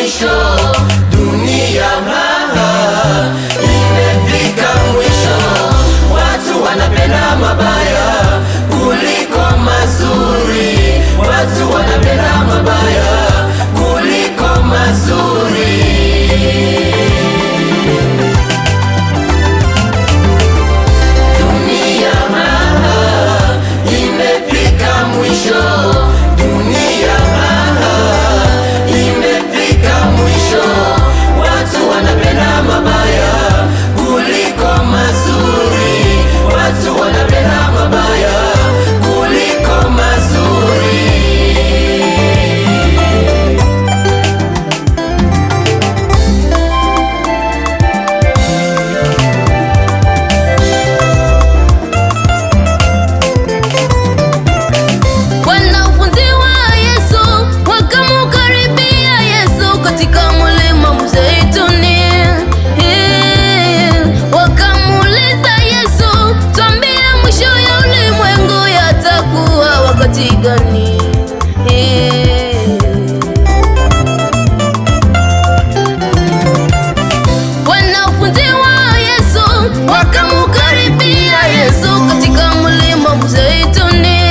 mwisho, dunia imefika mwisho. Watu wanapenda mabaya kuliko mazuri, watu wanapenda mabaya kuliko mazuri. Dunia imefika mwisho, dunia imefika mwisho. Watu wanapenda mabaya kuliko mazuri, watu wanapenda mabaya kuliko mazuri. Wanafunzi wa Yesu wakamukaribia Yesu katika mlima Mzeituni. Wakamuuliza Yesu, twambie mwisho ya ulimwengu yatakuwa wakati gani? Wanafunzi wa Yesu wakamukaribia Yesu katika mlima Mzeituni.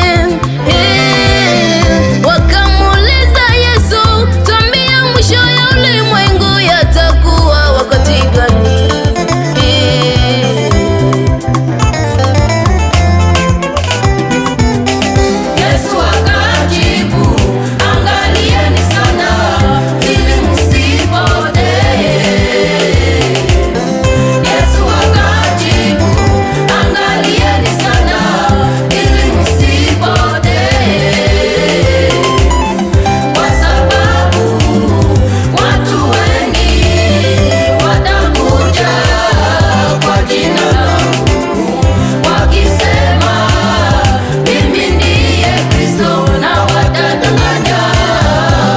Wakamuuliza Yesu, twambie mwisho ya ulimwengu yatakuwa wakati gani? Yesu akajibu, angalieni sana ili msipotee. Yesu akajibu, angalieni sana ili msipotee. Kwa sababu watu wengi watakuja kwa jina langu wakisema mimi ndiye Kristo, na watadanganya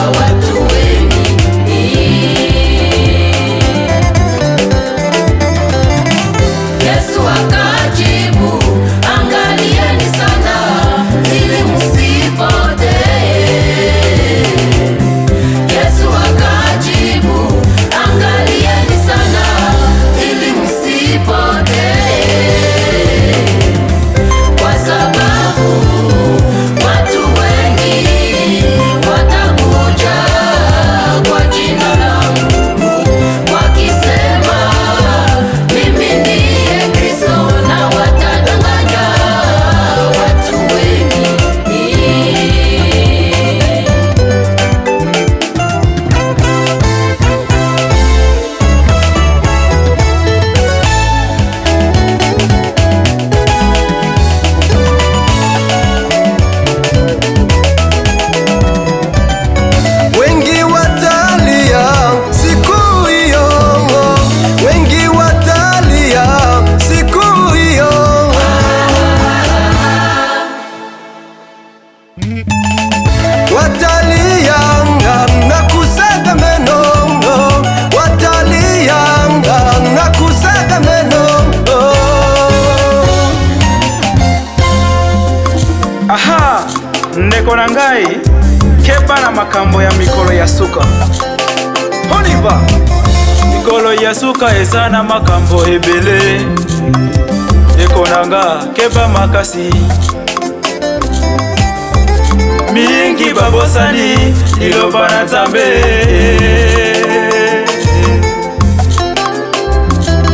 watu wengi. Yesu akajibu, angalieni sana ili msipotee. Yesu akajibu, angalieni sana ili msipotee. Kwa sababu watu wengi watakuja kwa jina langu wakisema mimi ndiye Kristo, na watadanganya watu wengi. Wengi watalia siku hiyo, wengi watalia siku hiyo. Watalia na kusaga meno, watalia na kusaga meno. Aha, ndeko na ngai, keba na makambo ya mikolo ya suka. Oliver, mikolo ya suka eza na makambo ebele. Ndeko na nga, keba makasi. Mingi babosani liloba na Nzambe.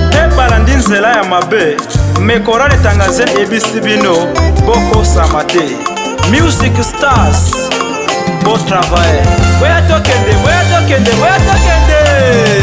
Mpe balandi nzela ya mabe, mekorale tangaze ebisi bino bokosama te. Music Stars, bon travail. Boya tokende, boya tokende, boya tokende.